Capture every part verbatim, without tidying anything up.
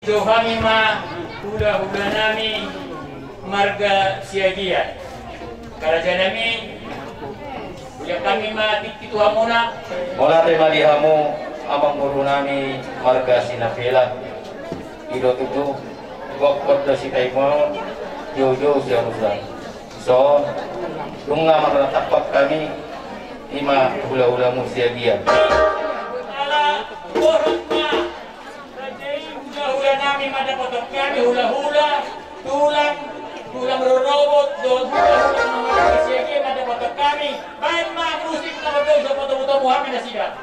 Jalo hami ma hula-hula nami marga Siagian. Raja nami, ujak hami ma tingki tu hamuna. Mauliate ma di hamu amangboru nami marga Sinapela. I do tutu, gokhon do sitaimon, jou-jou sialusan. Dison, nunga marnatap hami, i ma hula-hulamu Siagian. Ala, borat ma. Raja i, hula-hula nami mandapothon hami, hula-hula, tulang, tulang rorobot, dohot hula-hula na marga Siagian mandapothon hami. Baen ma musik na mardongan, potomu-tomu hami nasida.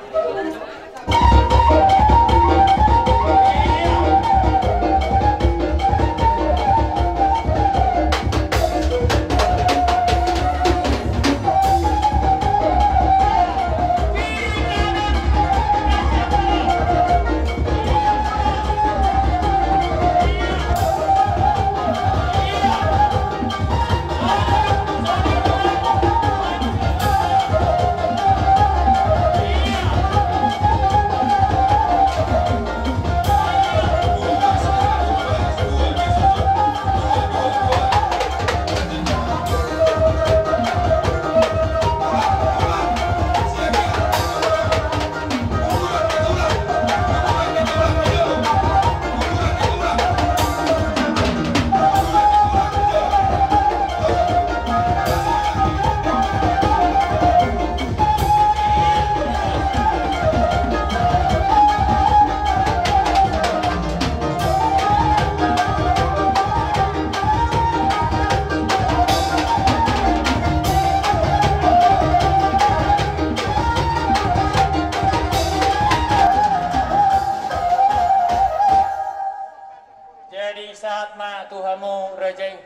Jadi sahat ma tu hamu raja i.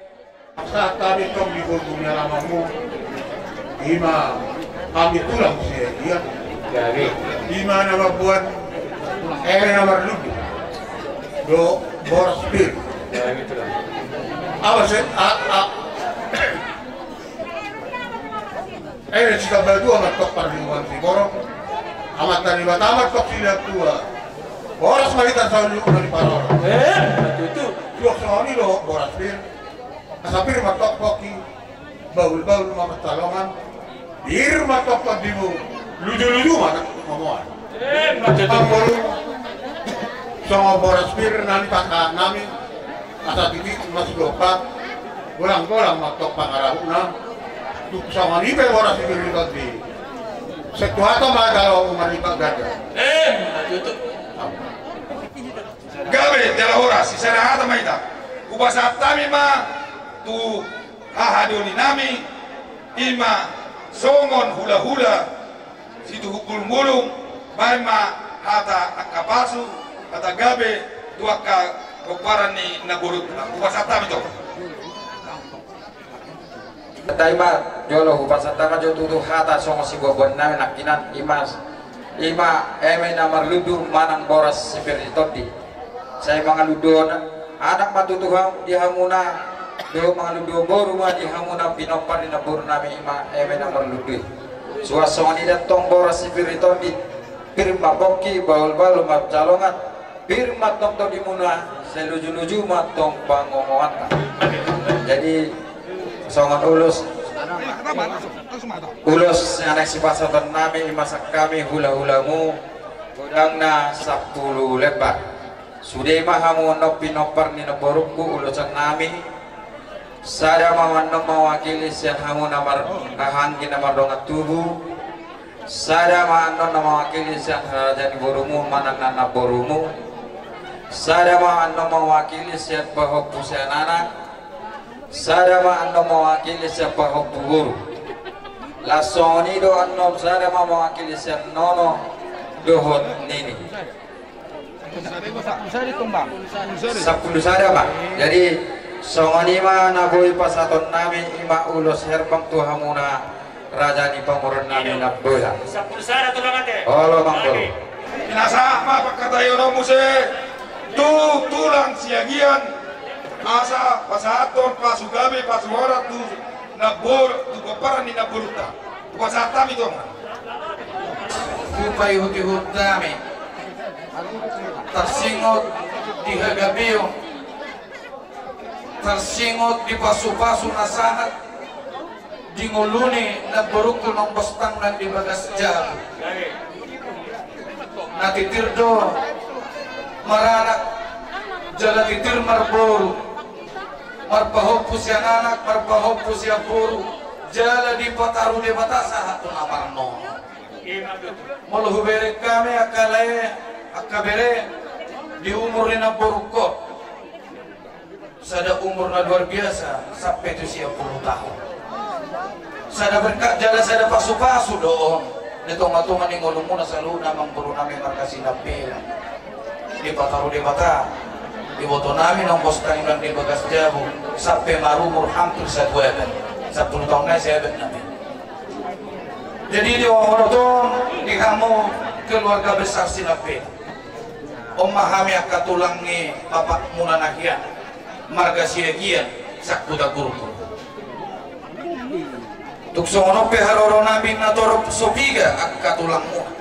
Sahat hami tong di gondang ni alamanmu. I ma hami tulang Siagian. Jadi. I ma na mamboan eme na marlundu. Do boras pir. Jadi tulang. Apa sih? A, a. Eme sitambatua ma tong parlinggoman siborok. Amanta Debata ma tong silehon tua. Boras ma hita saluhutna diparorot. Eh, betul tu. Suang songon i do boras pir. Asa pir ma tong pongki. Bahul-bahul ma pansalongan. Pir ma tong pandimu. Luju-luju ma tong momoan. Eh, betul tu. Amangboru. Songon boras pir nami pasahat nami. Asa titi ma sudopat, golang-golang ma tong pangarahutna. Tung songon i pe boras sipir ni tondi. Setuhato ma jalo marlipat ganda. Eh, tutu. Gabe jala horas, sisada hata ma hita. Hupasahat hami ma tu hahadoli nami, i ma songon hula-hula. Situhuk bulung-bulung, baen ma hata angka pasu, hata gabe, tu angka pomparan ni namborunta. Hupasahat hami tong. Taima, jolo hupasahat hami jo tutu hata songon siboan-boan nami nangkinan i ma, i ma eme na marlundu manang boras sipir ni tondi. Sai mangalunduhon anak ma tutu hamu di hamuna, dohot mangalunduhon boru ma di hamuna pinompar ni namboru nami i ma eme na marlundu i. Suang songon i do tong boras sipir ni tondi, pir ma pongki, bahul-bahul ma pansalongan, pir ma tong tondimuna, sai luju-luju ma tong pangomoanta. Jadi songon ulos, ulos na naeng sipasahaton nami i ma sian hami hula-hulamu, godangna sampulu lembar. Sude ma hamu annon pinompar ni namborungku ulosan nami. Sada ma annon mawakili sian hamu na mar-, anggi na mardongan tubu. Sada ma annon na mawakili sian haraja ni borumu manang na namborumu. Sada ma annon mawakili sian pahompu sian anak. Sada ma annon mawakili sian pahompu boru. Laos songon i do annon sada ma mawakili sian nono dohot nini. Sampulu sada ma. Jadi songon i ma na boi pasahaton nami i ma ulos herbang tu hamuna raja ni pamoruon nami Nambola. Sampulu sada tu lamate. Olo, Amangboru. Pinasahat ma pangkataion on muse tu tulang Siagian asa pasahathon pasu gabe pasu horas tu namboru, tu pomparan ni namborunta. Hupasahat hami tong. Hupaihut-ihut hami. Tarsingot Di hagabeon, tarsingot di pasupasu na sahat di ngolu ni namborungku naung bostang nang di bagas jabu. Na titir do maranak, jala titir marboru, marpahompu sian anak, marpahompu sian boru, jala dipataru Debata sahat tu na marnono. Molo hubereng hami angka lae, angka bere, di umur ni namborungkon, sada umur na luar biasa, sampe tu sia pulu taon. Sada berkat jala sada pasupasu do on di tongatonga ni ngolumuna saluhutna, amangboru nami marga Sinampela. Dipataru Debata iboto nami naung bostang nang di bagas jabu, sampe marumur hampir satu abad, sampulu taon nai sia abad nami. Jadi di on do tong di hamu keluarga besar Sinampela. On ma hami angka tulang ni bapakmuna na hian, marga Siagian, Sangkuta Gurgur. Tung songon on pe haroro nami na torop so piga angka tulangmuna.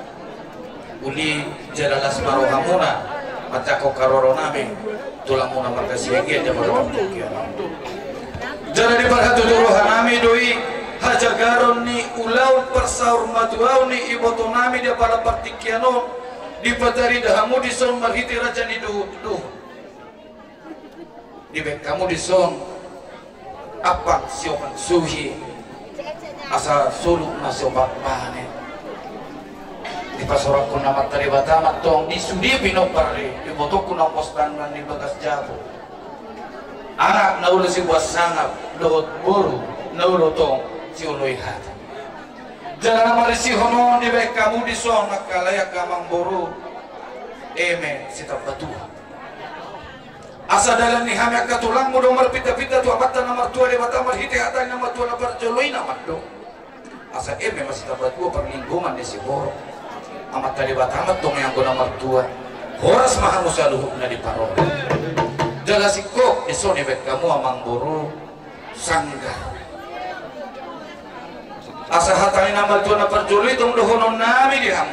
Uli jala las ma rohamuna manjangkon haroro nami, tulangmuna marga Siagian, jala marga Siagian. Jala di parhatutu roha nami do i hajagaron ni ulaon parsaurmatuaon ni iboto nami di apala partingkian on, dipatarida hamu dison marhite raja ni dohot. Dibaen hamu dison ampang siopat suhi, asa solu na siopat bane. Dipasorangkon Amanta Debata ma tong di sude pinompar i ibotongku naung bostang nang di bagas jabu, anak na olo sibuat sangap dohot boru na olo tong sioloi hata. Jala na marisihon on dibaen hamu dison angka lae, angka amangboru, eme sitambatua. Asa dalan ni hami angka tulangmu do marpinta-pinta tu Amanta na martua Debata marhite hata ni na martua na parjolo i na mandok, asa eme ma sitambatua parlinggoman ni siborok. Amanta Debata ma tong i anggo na martua. Horas ma hamu saluhutna diparorot. Jala singkop dison dibaen hamu amangboru sanggar. Asa hata ni na martua na parjolo i tong dohonon nami di hamu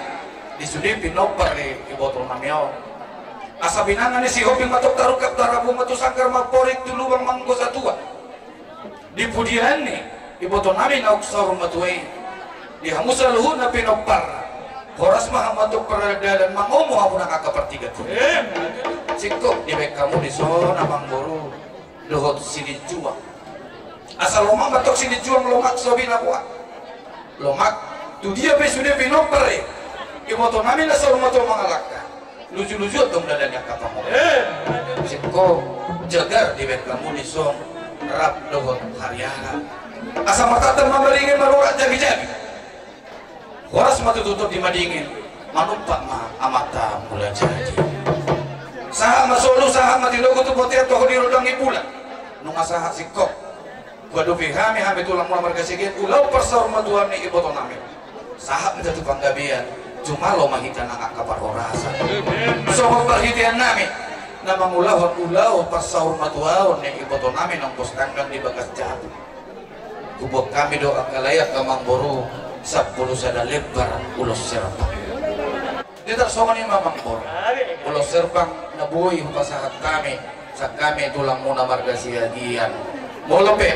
di sude pinompar i iboto nami on. Asa binanga ni Sihombing ma tong tarungkap, tarabu ma tu sanggar, mamporik tu lubang manggo satua. Di pudian ni iboto nami naung saurmatua i, di hamu saluhutna pinompar, horas ma hamu antong pardalan, mangomo hamu nang angka partigatiga. Singkop dibaen hamu dison amangboru dohot silinjuang. Asa lomak ma tong silinjuang, lomak so binaboan. Lomak, tu dia pe sude pinompar i iboto nami na saurmatua mangalangka, luju-luju antong dalan ni angka pangomo. Singkop jagar dibaen hamu dison rap dohot hariara. Asa martantan ma maringan, marurat jagi-jagi. Horas ma tutu di madingin, manumpak ma Amanta Mulajadi. Sahat ma solu, sahat ma tinogu tu bontean, toho di rondang ni bulan. Nunga sahat singkop, huadopi hami, hami tulangmuna marga Siagian, ulaon parsaurmatuaon ni iboto nami. Sahat ma hita tu panggabean, jumalo ma hita nang angka parhorasan. Songon parhitean nami na mangulahon ulaon parsaurmatuaon ni iboto nami naung bostang nang di bagas jabu. Huboan hami do angka lae, angka amangboru, sampulu sada lembar ulos serbang. Di tarsongon i ma amangboru, ulos serbang na boi hupasahat hami sian hami tulangmuna marga Siagian. Molo pe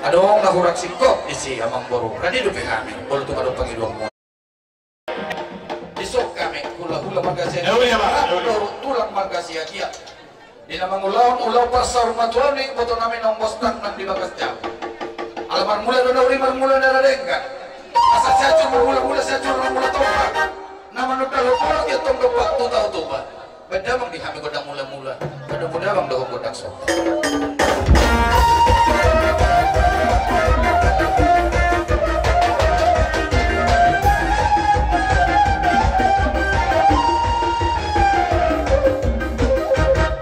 adong na hurang singkop disi amangboru, rade dope hami molo tung adong pangidoanmuna. Dison hami hula-hula marga Siagian, eh, iya, Pak, dohot tulang marga Siagian. Di na mangulahon ulaon parsaurmatuaon ni iboto nami naung bostang nang di bagas jabu. Ala marmula do na uli, marmula do na denggan. Asa Sianjur marmula-mula, Sianjur marmula Toba. Na manunda lopor i antong dompak tu Tao Toba. Baen damang di hami gondang mula-mula, baen damang dohot gondang sopa.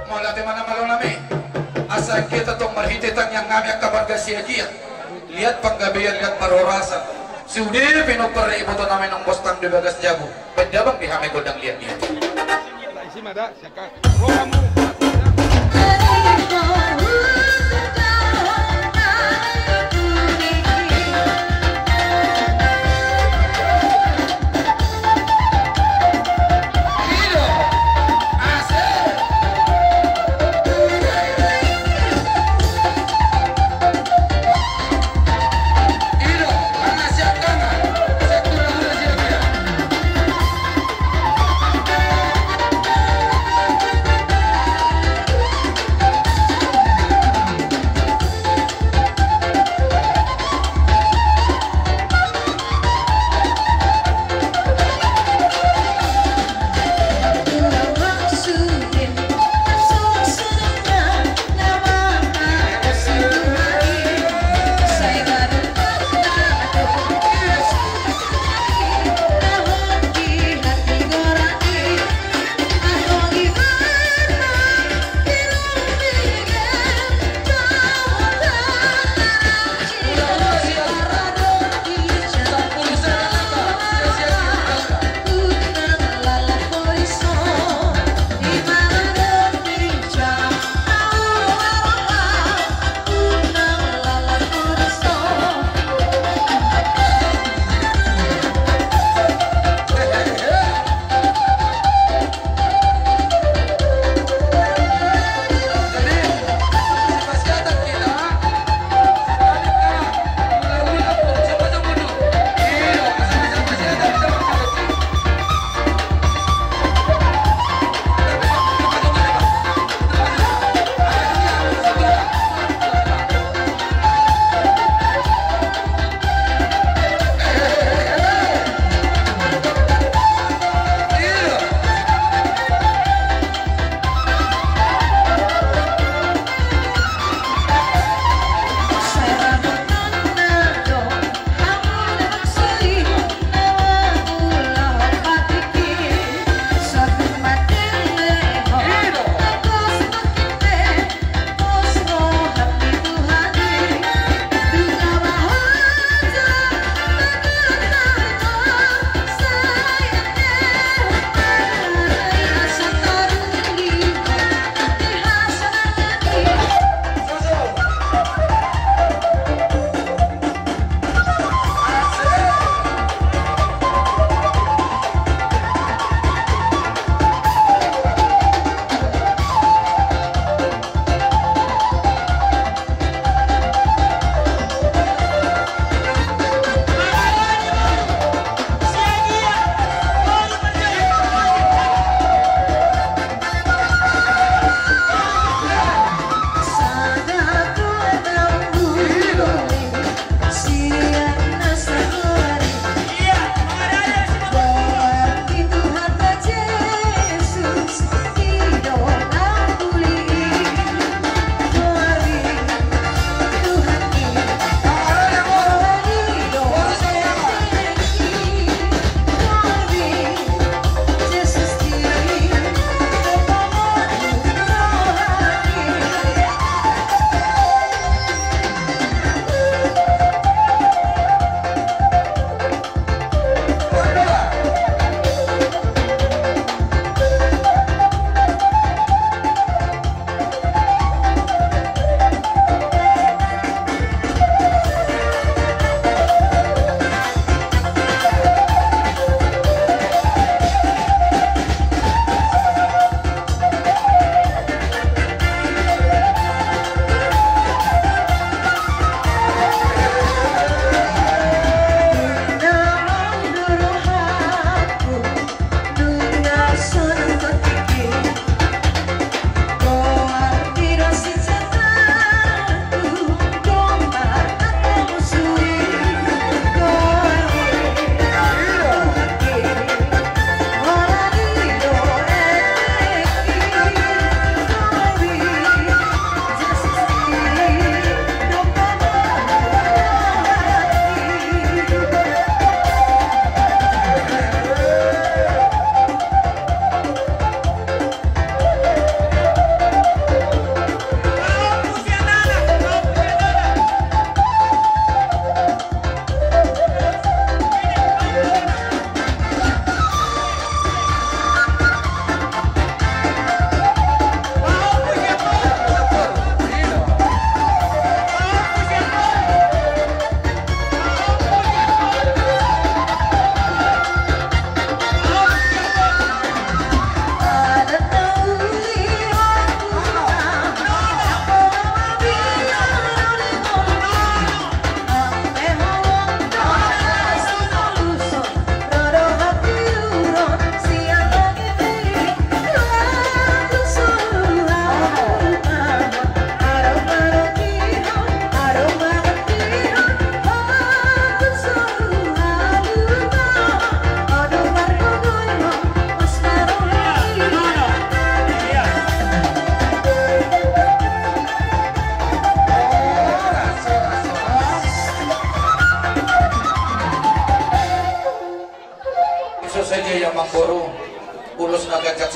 Mauliate ma na malo nami. Asa hita tong marhite tangiang nami angka marga Siagian, liat panggabean, liat parhorasan. Sude pinompar ni iboto nami naung bostang di bagas jabu, baen damang di hami gondang liat-liat. Isi ma da, siangkan. Rohamu.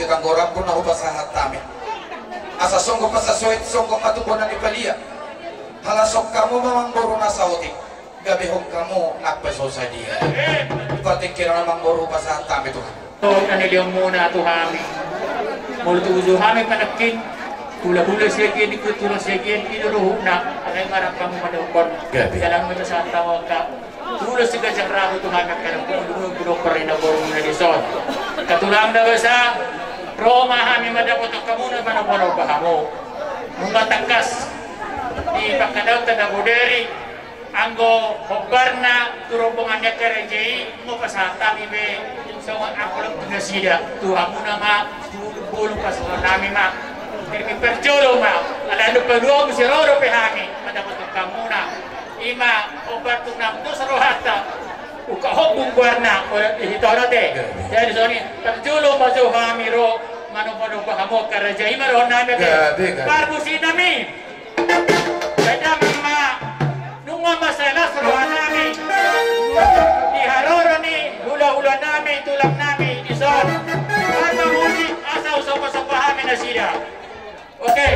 Anggo rambu na hupasahat hami, asa songgop ma sasoit, songgop ma tu bona ni palia. Halasongon hamu ma amangboru na saotik, gabehon hamu nang pe so sadia. Patik kira amangboru hupasahat hami tu hamu. Tong na nilehonmuna tu hami. Molo tuju hami panangkin, hulahula siagian, ikut tulang siagian, i do luhutna, alai ngarap hamu mandokkon. Gabe. Dalan mata santa maka. Ulos si gajah rabu tu hami angka na pungu, pungu, pungu, parina borumuna dison. Angka tulang na basa, ro ma hami mandapothon hamuna, manobanomba hamu. Nunga tangkas dipangkatahon na bodari, anggo hombarna tu rombongan ni angka raja i, nunga pasahat hami be songon amplop tu nasida, tu hamuna ma, tu bulung pasahaton nami ma. Jadi parjolo ma, ala nunga paluaon muse ro dope hami mandapothon hamuna. Ima hombar tu na dos rohanta. Uka hobung guarna, ora di hita ora te. Jadi songon i, parjolo ma jo hami ro manobanomba hamu angka raja i, ima rohanami ate. Gabe, gabe. Parmusiknami. Baen damang ma, nunga mansai las rohanami di haroro ni hulahulanami, tulangnami dison. Parmusik asa husomba-somba hami nasida. Oke.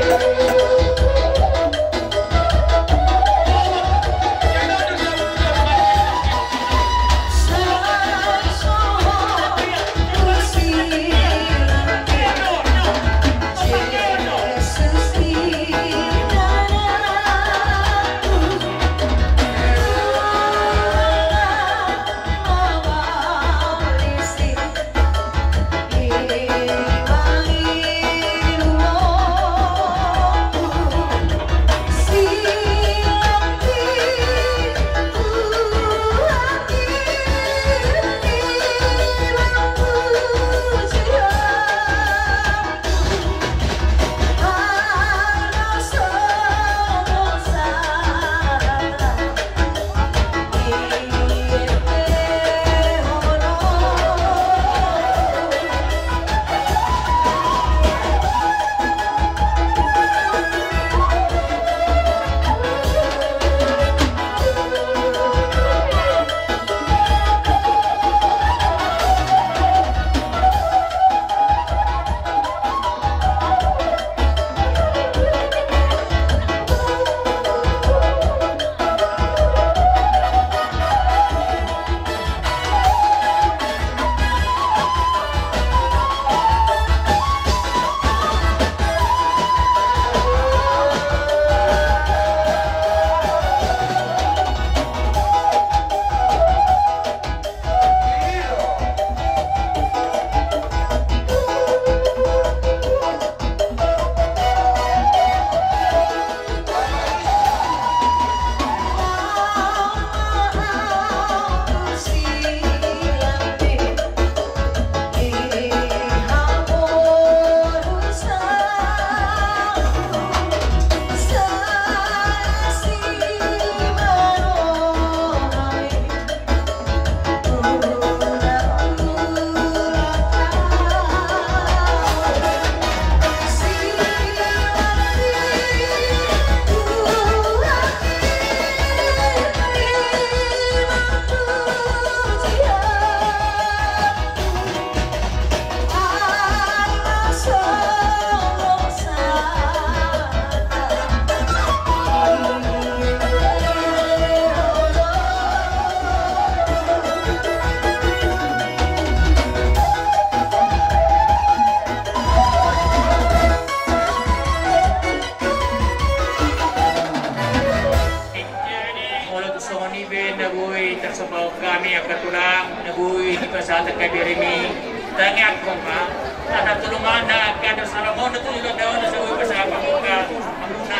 Molo tung songon i be na boi tarsomba hami angka tulang, na boi dipasahat angka beremi, tangiangkon ma. Asa tulunganna angka dos na ro on, na tujuh tahun na so boi pasahat angka hamuna,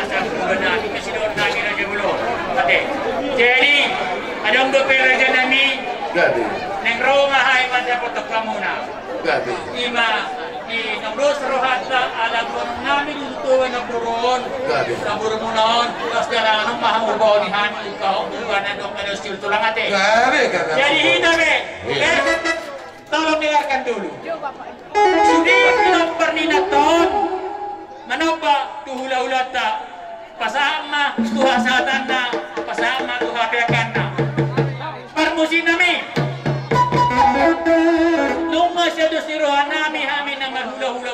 asa hamuna, ima sidon nami raja bolon. Ate. Jadi adong dope raja nami. Gabe. Naeng ro ma hami mandapothon hamuna. Gabe. Ima di na dos rohanta ala boru nami di tutu na boru on. Gabe. Na boru muna on, dos dalan on ma hamu bahen hami tu kaum bukan na dong kada skill tulang ate. Gabe, gabe. Jadi hita be. Iya. Eh, tolong dengarkan dulu. Sude pinompar ni Naton. Manomba tu hulahulanta, pasahat ma tu hasahatanna, pasahat ma tu hapeakanna. Parmusiknami. Nunga sian dos ni rohanami hami na marhulahula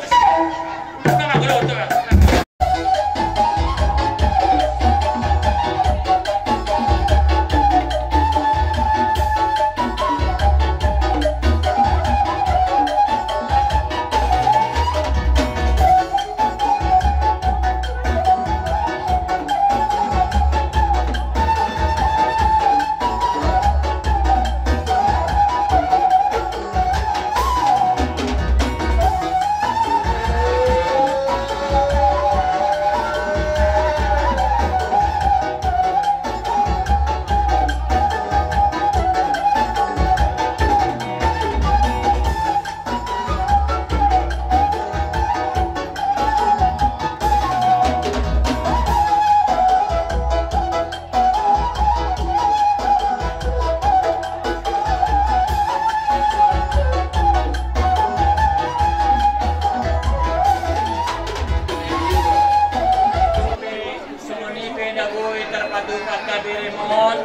Songon i pe na boi tarpatupa angka beremon.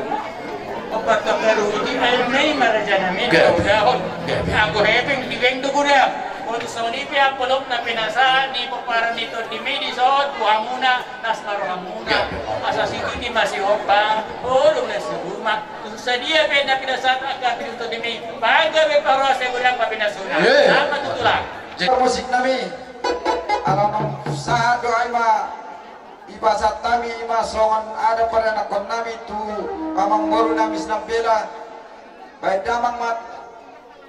Opat angka ruhut i almei ma rajanami. Gabe. Gabe. Anggo hepeng di beng do godang. Boto songon i pe angka holong na pinasahat ni pomparan ni tondimi dison tu hamuna, las ma rohamuna. Gabe. Asa sititi ma sihompa, holong na sirumah. Tung sadia pe na pinasahat angka pinasahat tondimi, pagabe parhorasan godang ma pinasuna. Eh. Selamat tu tulang. Parmusik nami. Ala naung sahat do ai ma. Dipasahat nami ma songon adat pardanakkon nami tu amangboru nami Sinambela. Baen damang ma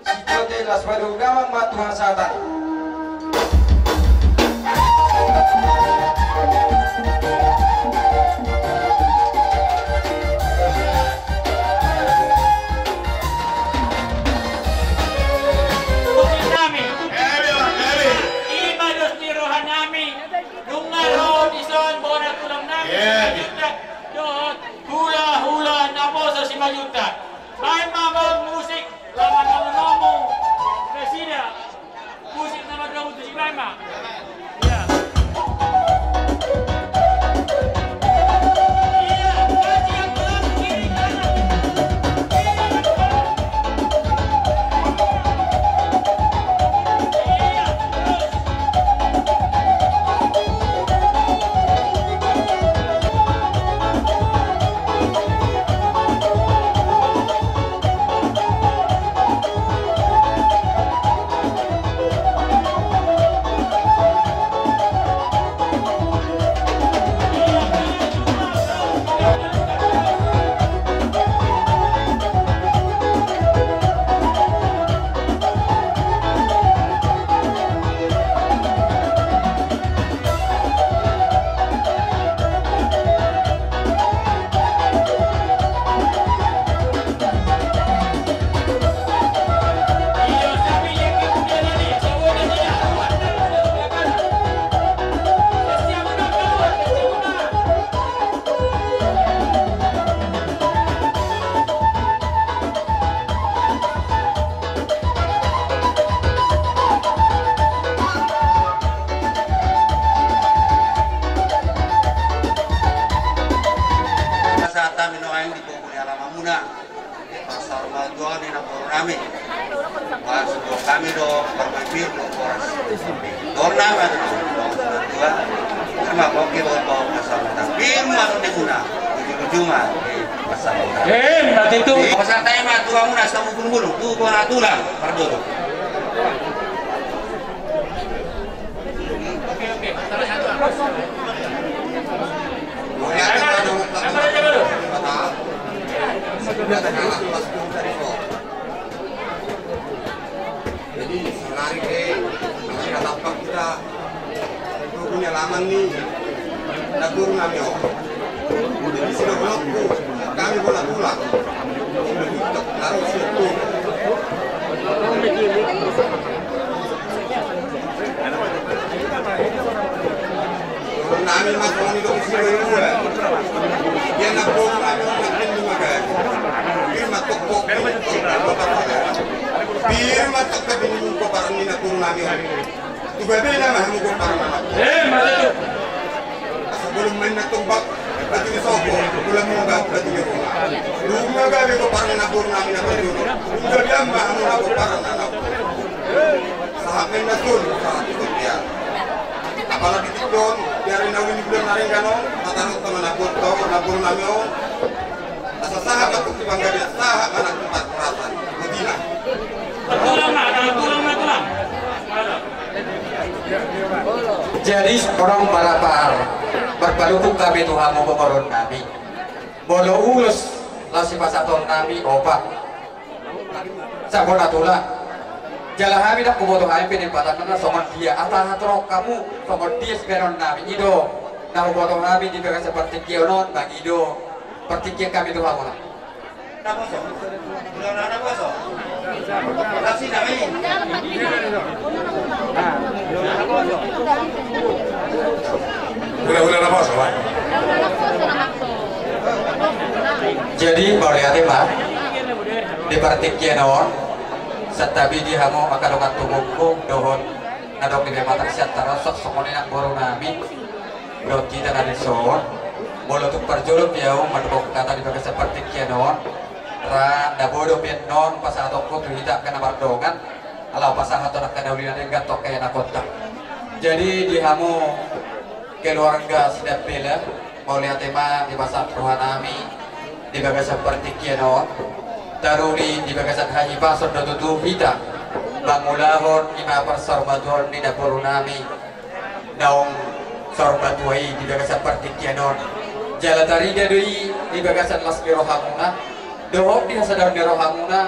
sitio, jelas baen damang ma tu hasahatan. Musik nami. Ima dos ni roha nami. Nunga ro dison bona tulang nami. Iya. Simanjuntak dohot hula-hula naposo Simanjuntak. Baen ma bang musik na mandok-mandok nasida. Musik na mandok-mandok tu si baen ma. Iya. Iya, kasih yang pulang kiri kanan. Kiri kanan. Pasahat hami nuaeng di pongki ni alamanmuna. Pasahat ma jua di namboru nami. Pasahat hami do parmain pir do horas. Dorna ma do. Dua. Sama pongki do pasahat. Pir ma do di muna. Ujung-ujung ma. Pasahat. Eh, nanti tu. Pasahat hami ma tulang muna, sabu bulung-bulung. Tu bona tulang. Pardolo. Jadi, sehari ini, masih ada apa kita, itu punya laman nih. Dapur nami, oh. Jadi, sudah belum, Bu. Kami bola tulang. Sudah tutup, taruh situ. Nami ma songon i do, siro i dua. Ia na boru nami on na kini ma kan. Pir ma toktok. Pir ma toktok di ni pomparan ni na boru nami on. Tu babe na ma hamu pomparan na. Eh, mate tu. Asa bolon main na tombak. Batu ni sopo, tulang muna batu, batu ni sopo. Dung ma gabe pomparan ni namboru nami na parjolo. Dung gabe ma hamu na pomparan na namboru. Sahat ma na solu, sahat tu dia. Apalagi tingki on, di ari na uli ni bulan na denggan on, mataruhon ma namboru, namboru nami on. Asa sahat ma tu panggabean, sahat ma na tempat perasan. Mudina. Tulang ma, tulang ma, tulang. Jadi, songon on ma, Rapar, marpaluhut hami tu hamu, boru nami. Molo ulos laos sipasahaton nami, opa. Sahat ma tulang. Jala hami ndang huboto hami pe di patanna songon dia, asa haturon hamu songon dia sibahenon nami. I do na huboto hami di bagasan partingkian on, mangido partingkian hami tu hamu. Naposo. Hula-hula naposo. Hula-hula naposo, Pak. Jadi, mauliate ma di partingkian on, santabi di hamu angka dongan tubungku dohot na adong di Batak Siantar on, songon i nang boru nami. Dohot hita na dison, molo tung parjolo pe ahu mandok hata di bagasan partingkian on, ra na boi dope annon pasahatonku tu hita angka na mardongan, laho pasahathon angka na uli na denggan tu angka ianakhonta. Jadi di hamu keluarga Sidambela, mauliate ma dipasahat roha nami di bagasan partingkian on, taruli di bagasan hahipason do tutu hita mangulahon i ma parsaurmatuaon ni namboru nami naung saur matua i di bagasan partingkian on. Jala tarida do i di bagasan las ni rohamuna dohot di hasadaon ni rohamuna,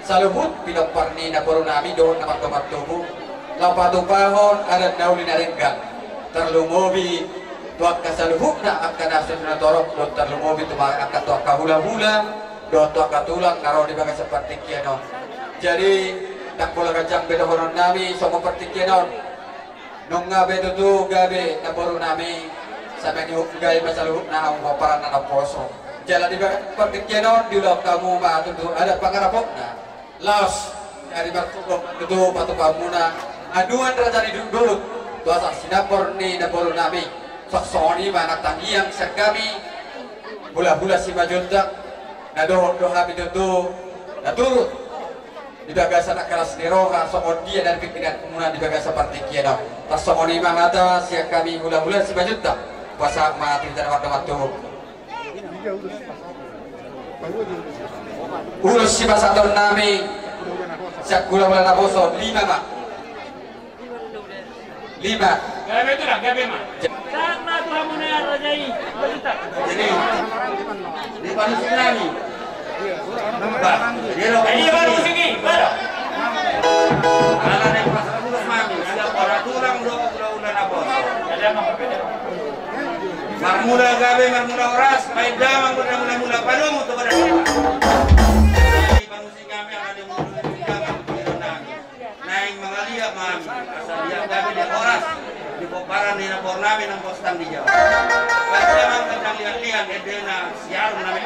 saluhut pinompar ni namboru nami dohot na mardongan tubu, laho patupahon adat na uli na denggan, tarlumobi tu angka saluhutna angka na so na torop, dohot tarlumobi tu angka, tu angka hulahula dohot tu angka tulang na ro di bagasan partingkian on. Jadi ndang pola ganjang be dohonon nami songon partingkian on. Nunga be tutu gabe namboru nami, sai mangihut gabe ma saluhutna hamu pomparan na naposo. Jala di bagasan partingkian on diulahon hamu ma tutu adat pangarapotna. Laos, ari martonggo tutu patupaonmuna annuan raja ni dolok tu atas sinambor ni namboru nami. Songon i ma na tangiang sian hami hulahula Simanjuntak, na dohot do hami tutu na turut di bagasan angka las ni roha songon dia na pinungkahonmuna di bagasan partingkian on. Tarsongon i ma hata sian hami hulahula Simanjuntak. Pasahat ma tu hita na mardongan tubu. Ulos sipasahaton nami sian hulahula naposo, lima ma. Lima. Gabe tu na, gabe ma. Sahat ma tu hamuna raja i. Jadi, di panusi nami. Bah, jadi lo. Jadi panusi ni, bah. Ala na i pasahat ulos nami sian para tulang dohot hulahula naposo. Marmula gabe, marmula horas, baen damang do na mula-mula, padomu tu badan. Di panusi nami, ala ni mulu nami. Naeng mangaliat ma hami, asa dia gabe dia horas di pomparan ni namboru nami naung bostang di jabu. Baen damang gandang liat-liat, edena siarum nami.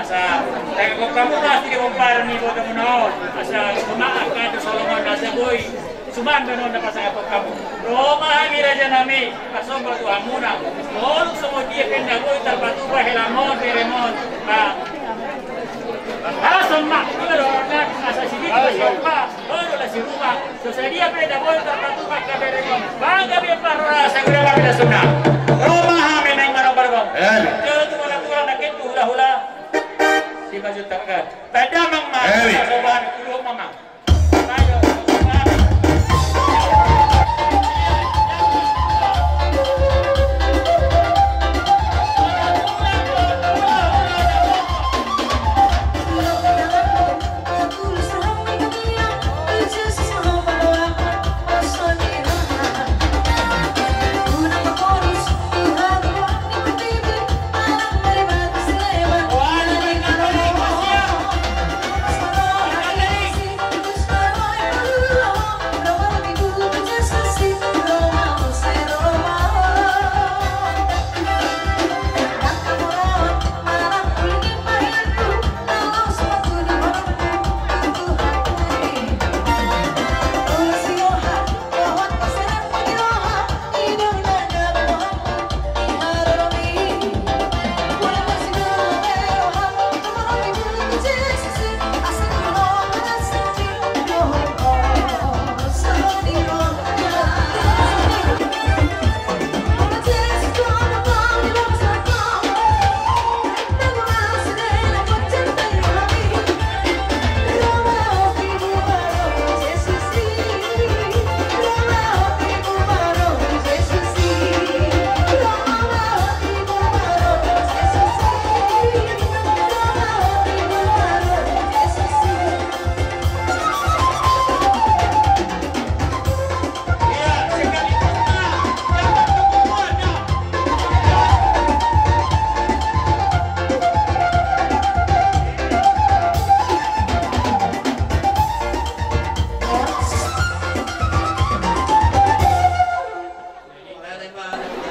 Asa tagokhon hamu ma sian pomparan ni ibotomuna on, asa suman angka dosa on, asa boi suman dosa on na pasahathon hamu. Ro ma hami raja nami, parsomba tu hamuna. Molo songon dia pe nda boi tarpatupa helamon, beremon, ba, asa ma asa sidiki ma siompa. Olo, las di rumah. So sadia pe nda boi tarpatupa angka beremon. Bangga be parroha, sanggup ma be las di rumah. Ro ma hami naeng manomba dohot. Eh. Jolo tu mangatulang na ketu hula-hula. Si maju tangga. Tanda mang ma. Eh. Sobat, dulu mama. Ayo, sobat.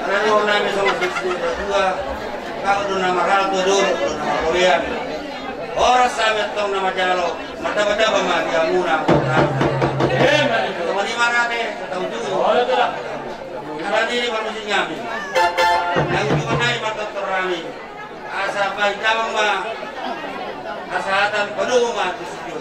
Karena orang nami sama sisi dua, kau do nama ratu do nama koyan. Orang sama tong nama jalo, mata-mata ma di hamuna. Sama di mana deh, tahu juga. Karena ini baru sing kami. Yang cuma naik mata terami. Asa baen damang ma hasahatan, padomu ma tu si Jo.